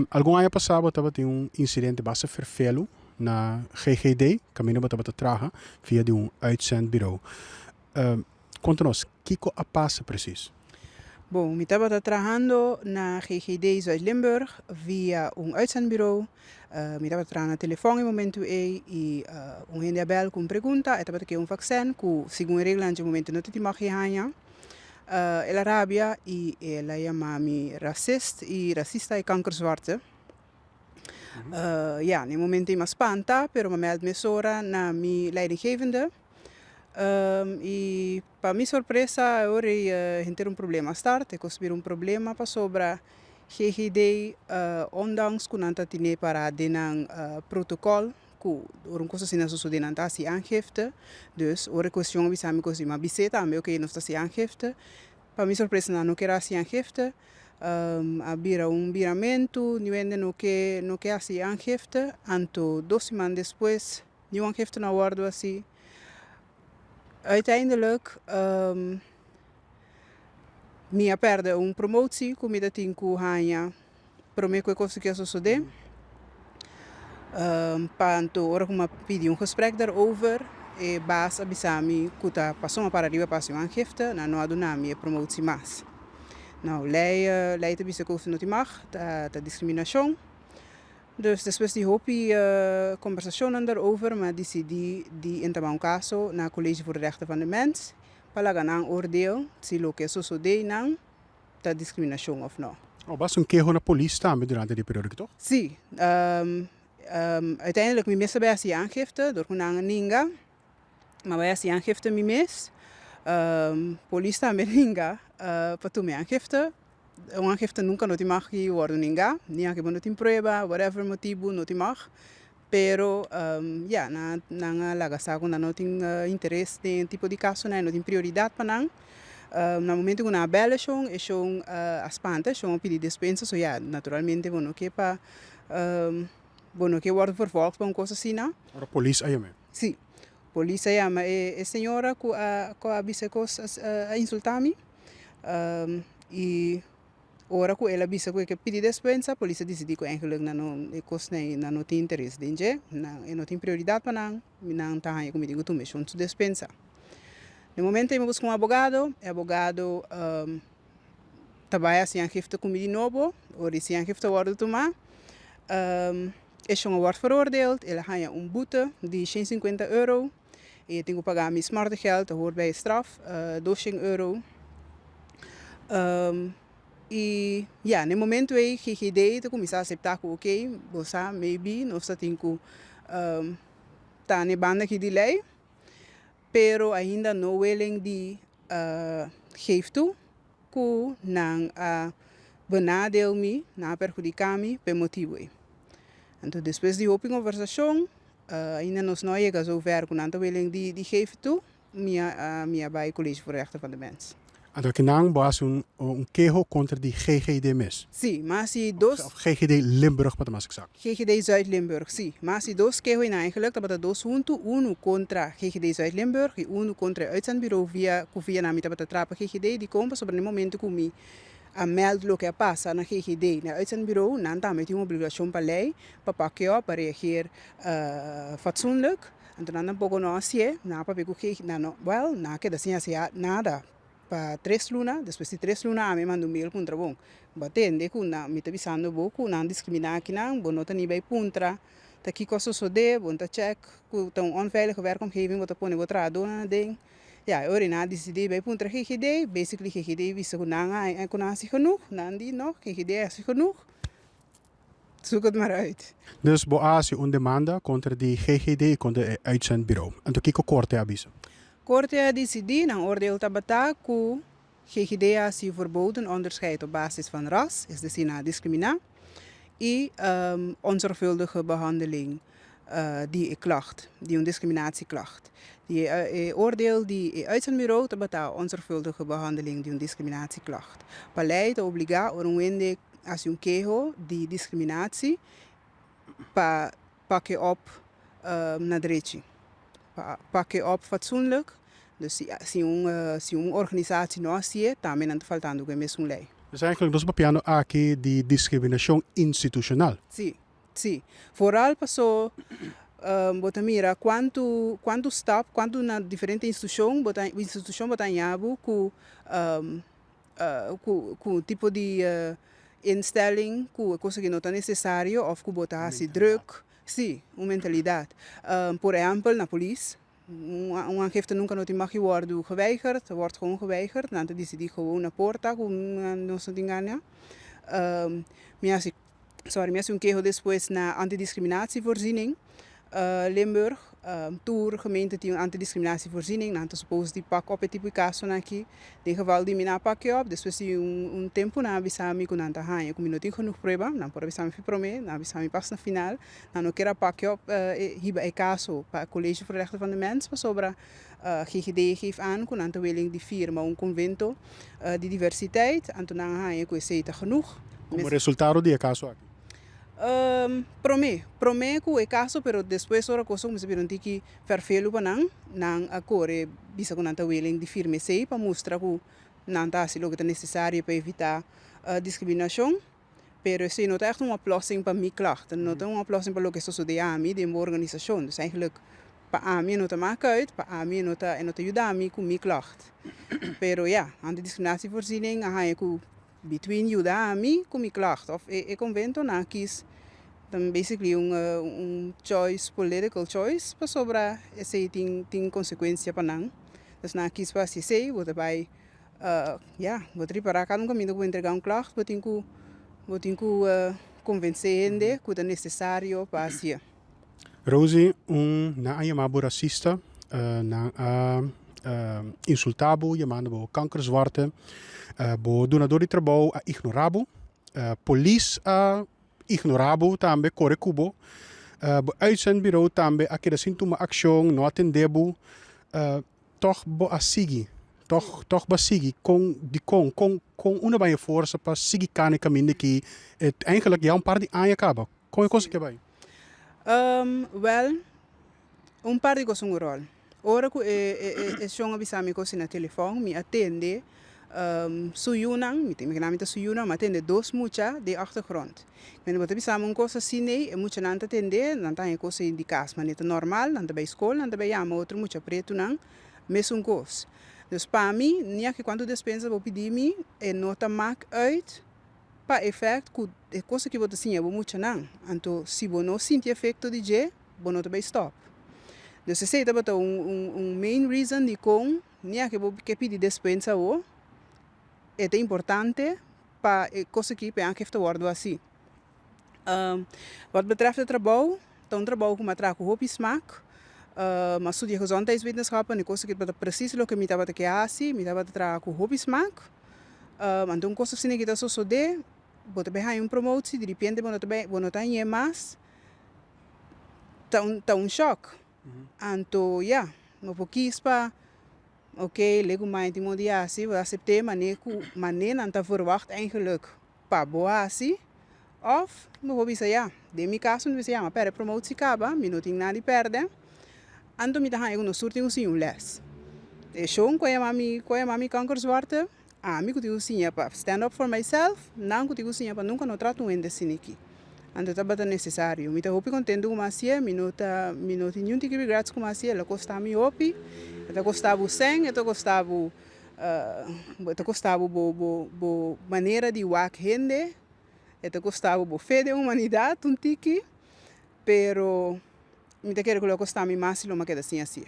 Algun aña pasá bo tabatin un insidente basta ferfelu na GGD, kaminda bo tabata traha via di un uitzendbureau. Konta nos, kiko a pasa presis? Bon, mi tabata trahando na GGD Zuid-Limburg via un uitzendbureau. Mi tabata traha na telefòn e momentu ei i un hende a bèl ku un pregunta. E tabata ke un vaksin ku segun e reglanan dje momentu no ta tin mag haña. El a rabia i el a yama mi rasist i rasista i kankerzwarte. Ya, na e momento ei mi a spanta, pero mi a mèld mesora na mi leidinggevende. I pa mi sorpresa e ora ei henter un problema a start. E kos bira un problema pasobra GGD ondanks ku nan ta tene para den nan protokòl ku ora un kos asina sosodé nan ta hasi aangifte. Dus ora e kuestion a bisa mi kos di mi a bis'é tambe oke nos ta hasi aangifte. Pa mi sorpresa nan no kier hasi aangifte. A bira un biramentu, niun hende no ke no ke hasi aangifte. Anto dos siman despues niun aangifte no a wòrdu hasi. Uiteindelijk mi a pèrdè un promotsie ku mi ta tin ku haña promé ku e kos aki a sosodé. Pa anto ora ku mi a pidi un gesprek daarover e baas a bisa mi ku ta pasobra mi a para riba pa hasi un aangifte, nan no a duna mi e promotsie mas. Nou lei lei ta bisa ku no tin mag, ta diskriminashon. Dus despues di hopi kombersashonnan daarover mi a disidí di entamá un kaso na College voor de Rechten van de Mens pa laga nan oordeel si loke a sosodé nan ta diskriminashon òf no. Bo hasi un keho na polis tambe durante di e periodo aki toch? Sí. Uiteindelijk mi mes a bai hasi aangifte dor ku nan a ninga. Mi a bai hasi aangifte mi mes. Polis tambe a ninga pa tuma e aangifte. Un aangifte nunka no tin mag di wòrdu ningá, ni aunke bo no tin prueba, whatever motibu no tin mag. Pero ya, nan nan a laga sa ku nan no tin interes den e tipo di kasonan, e no tin prioridat pa nan. Na momento ku nan a bèl e shon, e shon a spanta, e shon a pidi despensa, so ya, naturalmente bo no ke pa bo no ke wòrdu vervolgd pa un kos asina. Ora polis a yam'é? Sí, polis a yama e señora ku a ku a bisa e kos a insultá mi. I ora ku el a bisa ku e ke pidi despensa, polis a disidí ku eigenlijk nan no e kosnan ei nan no tin interes den dje, nan e no tin prioridat pa nan, i nan ta haña ku mi tin ku tuma e shon su despensa. Na e momento ei mi buska un abogado, e abogado ta bai hasi aangifte ku mi di nobo, ora di si aangifte a wòrdu tumá, e shon a wòrdu veroordeeld, el a haña un bute di shen sinkuenta euro. E tin ku paga mi smartgeld, ta hoort bij e straf, 200 euro. I ya, na e momento ei GGD ta kuminsá aseptá ku oké, bo sa maybe nos ta tin ku ta na e banda aki di lei, pero ainda no willing di geef toe ku nan a benadeel mi, nan a perhudiká mi pa e motibu ei. Anto despues di hopi konversashon Ainda nos no a yega zover ku nan ta willing di di geef toe, mi a mi a bai College voor Rechten van de Mens. Anto kinan bo hasi un un keho kontra di GGD mes? Sí, mi a hasi dos. Of GGD Limburg pa ta mas eksakto. GGD Zuid-Limburg, sí. Mi a hasi dos keho einan eigenlijk, tabata dos huntu, unu kontra GGD Zuid-Limburg i unu kontra e uitzendbureau via ku via nan mi tabata traha pa GGD. Dikon? Pasobra na e momento ku mi a meld loke a pasa na GGD, na e uitzendbureau, nan tambe tin un obligashon pa lei pa pakeo pa reageer fatsoenlijk. Anto nan tampoco no a hacié, nan a papia cu Gigi, nan no, well, nan a keda sin haci nada pa tres luna, despues di tres luna ami a manda un mail puntra bon, bo a tende cu nan, mi ta bisando bo cu nan discrimina akinan, bo no ta ni bay puntra ta kico a sosode, bo no ta check cu ta un onveilige werkomgeving bo ta pone bo trahadornan aden. Ya, e ora nan a dicidi bay puntra GGD, basically GGD bisa cu nan a, cu nan a haci genoeg, nan di no, GGD a haci genoeg. Zoek het maar uit. Dus bo a hasi un demanda kontra di GGD i kontra e uitzendbureau. Anto kiko korte a bisa? Korte a disidí, nan oordeel tabata ku GGD a hasi verboden onderscheid op basis van ras, es desir nan a diskriminá, i onzorgvuldige behandeling di e klacht, di un diskriminatieklacht. Di e oordeel di e uitzendbureau tabata onzorgvuldige behandeling di un diskriminatieklacht. Pa lei ta obligá ora un hende Hasi un keho di diskriminatie pa pak e op na drechi. Pa pak e op fatsoenlijk. Dus si si un si un organisatie no hasié, tambe nan ta faltando ku e mesun lei. Dus eigenlijk nos papiando aki di discriminacion institucional. Sí, sí. Vooral paso bo ta mira cuantu cuantu stap, cuantu na diferente institucion bo ta institucion bo ta haña bo cu cu cu tipo di instelling cu e cosa aki no ta necesario of cu bo ta haci druk. Sí, un mentalidad. Por ehempel na polis, un aangifte nunca no tin mag di wordo geweigerd, wordt gewoon geweigerd. Nan ta dicidi gewoon na porta cu nos no tin gana. Mi haci, sorry, mi haci un keho despues na antidiscriminatievoorziening Limburg. Tur gemeente tin un antidiscriminatievoorziening. Nan ta suppose di pak op e tipo di casonan aki. Den geval di mi nan a pak e op, despues di un tempu nan a bisa mi cu nan ta haña cu mi no tin genoeg prueba. Nan por a bisa mi fi prome, nan a bisa mi pas na final. Nan no kier a pak e op, hiba e caso pa College voor de Rechten van de Mens pasobra GGD geeft aan cu nan ta willing di firma un convento di diversiteit, anto nan a haña cu esey ta genoeg. Como resultado di e caso aki? Prome, prome cu e caso, pero despues ora cos a cuminsa bira un tiki ferfelu pa nan, nan a core bisa cu nan ta willing di firma esey pa mustra cu nan ta haci loke ta necesario pa evita discriminacion. Pero esey no ta echt un oplossing pa mi klacht, no ta un oplossing pa loke sosode ami den bo organisacion. Dus eigenlijk pa ami e no ta maak uit, pa ami e no ta e no ta yuda mi cu mi klacht. Pero ya, antidiscriminatievoorziening a haña cu between yuda ami cu mi klacht of e convento nan a kies dan basically un un choice, political choice, pasobra esey tin tin consecuencia pa nan. Dus nan a kies pa haci esey, bo ta bay Ya, bo ta ripará kada un kaminda ku bo entregá un klacht, bo tin ku bo tin ku konvensé hende ku ta nesesario pa hasié. Rosie, un nan a yama bo rasista, nan a insultá bo yamando bo kankerzwarte, bo dunadó di trabou a ignorá bo, polis a ignorá bo tambe, kore ku bo, bo uitzendbureau tambe a keda sin tuma akshon, no a tendé bo. Tòg bo a sigui, tòg, tòg bo a sigui. Kon, dikon, kon, kon unda bai e forsa pa sigui kana e kaminda aki? E eigenlijk ya un par di aña kaba. Kon e kos aki a bai? Wèl, un par di kos un ròl. Ora ku e e e shon a bisa mi kos na telefòn, mi a tende su yunan, mi ta imaginá mi ta su yunan, mi a tende dos mucha den achtergrond. Mende bo ta bisa mi un kos asina ei, e muchanan ta tende, nan ta haña e kos ei di kas, manera ta normal, nan ta bai skol, nan ta bai yama otro mucha pretunan, mesun kos. Dus pa mi, ni aki kuantu despensa bo pidi mi, e no ta mak uit pa efèkt ku e kos aki bo ta siña bo muchanan. Anto si bo no sinti efekto di dje, bo no ta bai stòp. Dus esei tabata un un un main reason dikon ni aki bo ke pidi despensa awo, e ta importante pa e kos aki pa e aangifte wòrdu hasi. Wat betreft e trabou, ta un trabou ku mi a traha ku hopi smak. Mi a studia gezondheidswetenschappen, e kos aki tabata presis loke mi tabata ke hasi, mi tabata traha ku hopi smak. Anto un kos asina ki ta sosodé, bo ta bai haña un promotsie, diripiente bo no ta bai, bo no ta hañ'é mas, ta un ta un shòk. Anto ya, bo por kis pa Ok, legu mai tin modo di hasi, bo ta asept'é mané ku mané nan ta verwacht eigenlijk pa bo hasi, òf bo por bisa ya, den mi kaso mi ta bisa ya, mi a pèrdè promotsie kaba, mi no tin nada di pèrdè, anto mi ta haña ku nos tur tin ku siña un lès. E shon ku a yama mi, ku a yama mi kankerzwarte, ami ku tin ku siña pa stand up for myself, nan ku tin ku siña pa nunka no trata un hende asina aki. Anto tabata necesario. Mi ta hopi contento cu mi a hacié, mi no ta, mi no tin niun tiki regrets cu mi a hacié, el a costa mi hopi, e ta costa bo cen, e ta costa bo, e ta costa bo bo bo bo manera di wak hende, e ta costa bo bo fe den humanidad un tiki, pero mi ta kere cu lo a costa mi mas si lo mi a keda sin hacié.